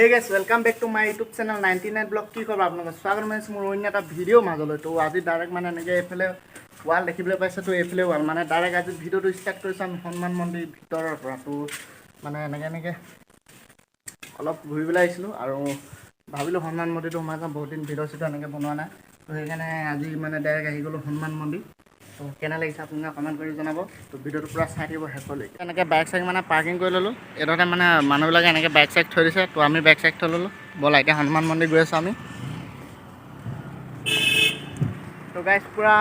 Hey guys, welcome back to my YouTube channel 99 Vlog। কি খবৰ আপোনালোকৰ? স্বাগতম জনাইছোঁ মোৰ অন্য এটা ভিডিঅ' মাজলৈ। তো আজি ডাইৰেক্ট মানে এনেকৈ এইফালে ৱাল দেখিবলৈ পাইছে। তো এইফালে ৱাল মানে ডাইৰেক্ট আজি ভিডিঅ'টো ষ্টাৰ্ট কৰিছোঁ আমি হনুমান মন্দিৰ ভিতৰৰ পৰা। তো মানে এনেকৈ এনেকৈ অলপ ঘূৰিবলৈ আহিছিলোঁ আৰু ভাবিলোঁ হনুমান মন্দিৰটো সোমাই যাওঁ। বহুত দিন ভিডিঅ' চিডিঅ' এনেকৈ বনোৱা নাই। তো সেইকাৰণে আজি মানে ডাইৰেক্ট আহি গ'লোঁ হনুমান মন্দিৰ। তো কেনে লাগিছে আপোনালোকে কমেণ্ট কৰি জনাব। তো ভিডিঅ'টো পূৰা চাই থাকিব শেষলৈকে। এনেকৈ বাইক চাইক মানে পাৰ্কিং কৰি ল'লোঁ। এইদৰে মানে মানুহবিলাকে এনেকৈ বাইক চাইক থৈ দিছে। তো আমি বাইক চাইক থৈ ল'লোঁ। ব'লা, এতিয়া হনুমান মন্দিৰ গৈ আছোঁ আমি। তো গাইজ, পূৰা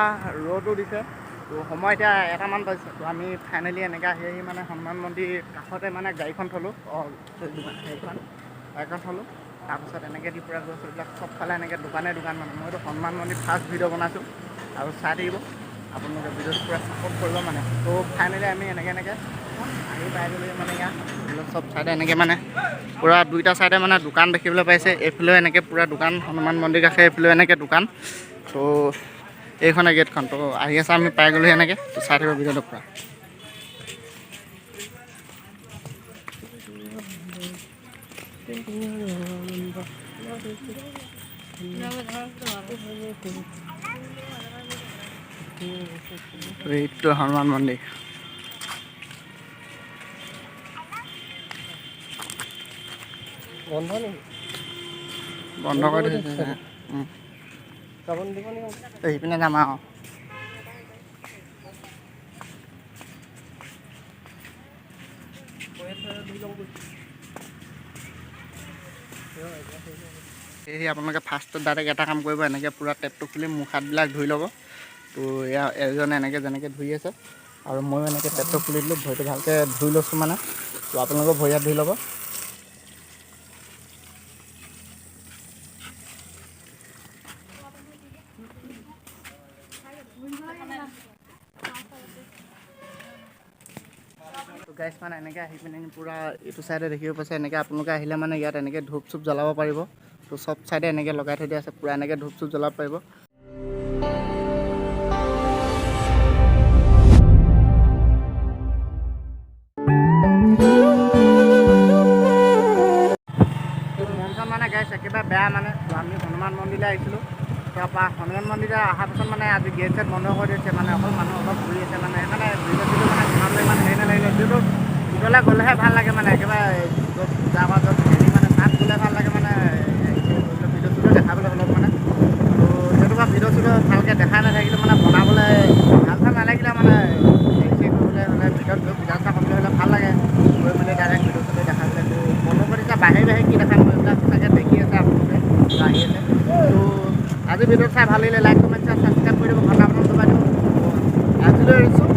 ৰ'দো দিছে। তো সময় এতিয়া 1টামান বাজিছে। তো আমি ফাইনেলি এনেকৈ আহি আহি মানে হনুমান মন্দিৰ কাষতে মানে গাড়ীখন থ'লোঁ, অঁ, সেইখন বাইকখন থ'লোঁ। তাৰপিছত এনেকৈ দি পূৰা গৈছোঁ। এইবিলাক চবফালে এনেকৈ দোকানে দোকান। মানে মইতো হনুমান মন্দিৰ ফাৰ্ষ্ট ভিডিঅ' বনাইছোঁ আৰু চাই থাকিব আপোনালোকে, ভিডিঅ'টো পূৰা ছাপোৰ্ট কৰিব মানে। তো ফাইনেলি আমি এনেকৈ এনেকৈ আহি পাই গ'লোঁ। মানে ইয়াত এইবিলাক চব চাইডে এনেকৈ মানে পূৰা দুইটা চাইডে মানে দোকান দেখিবলৈ পাইছে। এইফালেও এনেকৈ পূৰা দোকান, হনুমান মন্দিৰ কাষে এইফালেও এনেকৈ দোকান। তো এইখনে গেটখন। তো আহি আছে, আমি পাই গ'লোঁ এনেকৈ। তো চাই থাকিব ভিডিঅ'টো পূৰা। এইটো হনুমান মন্দিৰ। বন্ধ নেকি? বন্ধ কৰি থৈছে। যাব নিদিব নেকি? তো সেইপিনে যাম আৰু। সেয়েহে আপোনালোকে ফাৰ্ষ্টত ডাইৰেক্ট এটা কাম কৰিব, এনেকৈ পূৰা টেপটো খুলি মুখ হাতবিলাক ধুই ল'ব। তো এয়া এজনে এনেকৈ যেনেকৈ ধুই আছে আৰু ময়ো এনেকৈ টেপটো খুলি দিলোঁ, ভৰিটো ভালকৈ ধুই লৈছোঁ মানে। তো আপোনালোকেও ভৰি হাত ধুই ল'ব। তো গাইজ, মানে এনেকৈ আহি পিনে পূৰা এইটো চাইডে দেখিব পাইছে। এনেকৈ আপোনালোকে আহিলে মানে ইয়াত এনেকৈ ধূপ চুপ জ্বলাব পাৰিব। তো চব চাইডে এনেকৈ লগাই থৈ দিয়া আছে, পূৰা এনেকৈ ধূপ চুপ জ্বলাব পাৰিব। মন চন মানে গাইজ একেবাৰে বেয়া মানে। তো আমি হনুমান মন্দিৰলৈ আহিছিলোঁ। তাৰপৰা হনুমান মন্দিৰলৈ অহাৰ পিছত মানে আজি গেট চেট বন্ধ কৰি দিছে। মানে অকল মানুহ অলপ ঘূৰি আছে। মানে সেইকাৰণে ভিডিঅ' চিডিঅ' মানে বনাবলৈ ইমান হেৰি নালাগিলে। যিহেতু ভিতৰলৈ গ'লেহে ভাল লাগে, মানে একেবাৰে য'ত পূজা কৰা, য'ত হেৰি, মানে তাত গ'লে ভাল লাগে, মানে ভিডিঅ' চিডিঅ' দেখাবলৈ অলপ মানে। তো সেইটো পৰা ভিডিঅ' চিডিঅ' ভালকৈ দেখা নাথাকিলে মানে বনাবলৈ ভাল ভাল নালাগিলে। মানে হেৰি চেৰি কৰিবলৈ হ'লে, ভিতৰত গৈ পূজা চূজা কৰিবলৈ হ'লে ভাল লাগে গৈ মেলি ডাইৰেক্ট ভিডিঅ' চিডিঅ' দেখাবলৈ। তো বন্ধ কৰি দিছে, বাহিৰে বাহিৰে কি দেখাম? এইবিলাক চাগে দেখি আছে আপোনালোকে, তো আহি আছে। তো আজি ভিডিঅ'টো চাই ভাল লাগিলে লাইক, কমেণ্ট, শ্বেয়াৰ, ছাবস্ক্ৰাইব কৰি দিব, ঘণ্টা বাটন দবাই দিব। তো আজিলৈ এৰিছোঁ।